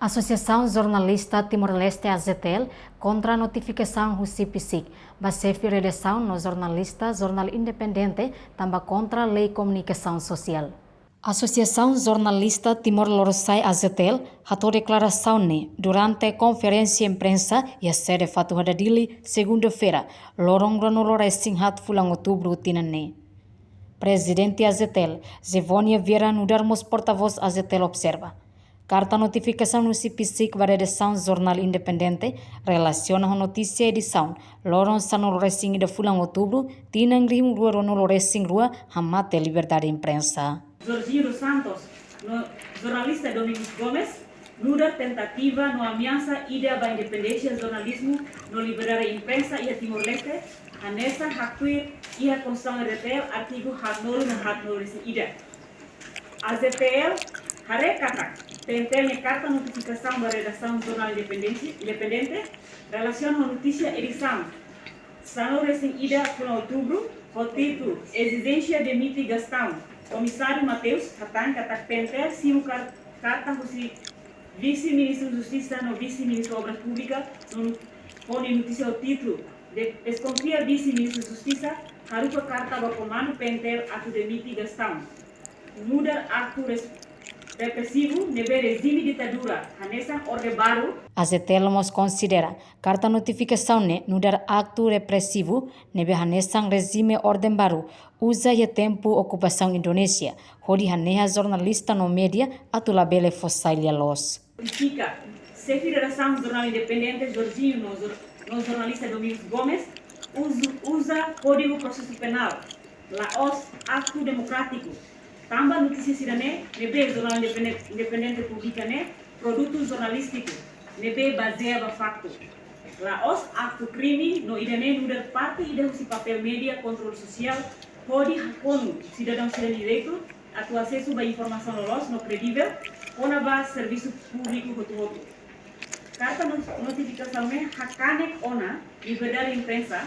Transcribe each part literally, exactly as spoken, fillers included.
Asosiasaun Jornalista Timor-Leste, A J T L, kontra notifikasaun husi PCIC ba xefe redasaun no jornalista jornál independente tanba kontra Lei Komunikasaun Sosiál. Asosiasaun Jornalista Timor Lorosa'e, A J T L, hato'o deklarasaun ne'e durante konferénsia imprensa iha sede Fatuhada, Dili, segunda-feira, loron ruanulu resin haat fulan outubru tinan ne'e. Prezidente A J T L, Zevonia Vieira, nu'udar mós portavós A J T L, observa: karta notifikasaun husi PCIC ba redasaun jornál independente relasiona ho notísia edisaun loron sanulu resin ida fulan outubru tinan rihun rua ruanulu resin rua hamate liberdade imprensa. Jorginho dos Santos no jornalista Domingos Gomes, nu'udar tentativa no ameasa ida ba independénsia jornalizmu no liberdade imprensa iha Timor-Leste, hanesan haktuir iha Konstituisaun R D T L artigu haatnulu no haatnulu resin ida. A J T L haree katak PNTL nia karta notifikasaun ba redasaun jornál independente, independente relasiona ho notísia edisaun sanulu resin ida fulan outubru, ho títulu Ezijénsia Demite Gastão, Komisáriu Mateus hatán katak PNTL simu kar-, karta husi Vise-Ministru Justisa no Vise-Ministru Obras Públikas, no, ho nia notísia ho títulu de-, Deskonfia Vise-Ministru Justisa, haruka karta ba komandu PNTL atu demite Gastão, nu'udar aktu res-, represivu ne'ebé rejime ditadura hanesan orden baru. A J T L mós konsidera karta notifikasaun ne'e nu'udar aktu represivu ne'ebé hanesan rejime orden baru uza iha tempu okupasaun Indonézia, hodi hanehan jornalista no média atu labele fó sai lia-loos. Kritika xefe redasaun jornál independente Jorginho no jor-, no jornalista Domingos Gomes uzu-, uza Kódigu Prosesu Penál, la'ós aktu demokrátiku, tanba notísia sira-ne'e ne'ebé jornál independen-, independente publika ne'e produtu jornalístiku ne'ebé bazeia ba faktu, la'ós aktu krime, no ida-ne'e nu'udar parte ida husi papél média kontrolu sosiál hodi hakonu sidadaun sira-nia direitu atu asesu ba informasaun loloos no kredivel kona-ba servisu públiku hotu-hotu. Karta no-, notifikasaun ne'e hakanek ona liberdade imprensa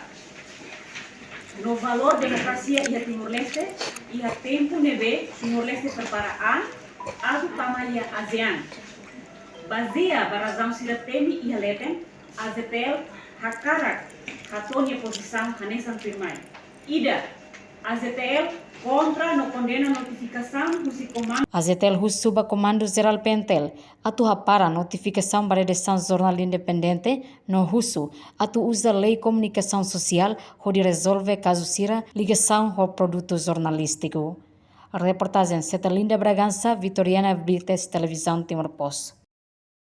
no valór demokrasia iha Timor-Leste, iha tempu ne'ebé Timor-Leste prepara an atu tama iha ASEAN. Bazeia ba razaun sira temi iha leten, A J T L hakarak hato'o nia pozisaun hanesan tuirmai. Ida, A J T L kontra no kondena notifikasaun husi komandu. A J T L husu ba Komandu Jerál PNTL atu hapara notifikasaun ba redasaun jornál independente no husu atu uza Lei Komunikasaun Sosiál hodi rezolve kazu sira ligasaun ho produtu jornalístiku. Reportajen Setelinda Bragança, Vitoriana Brites, Televizaun Timor Post.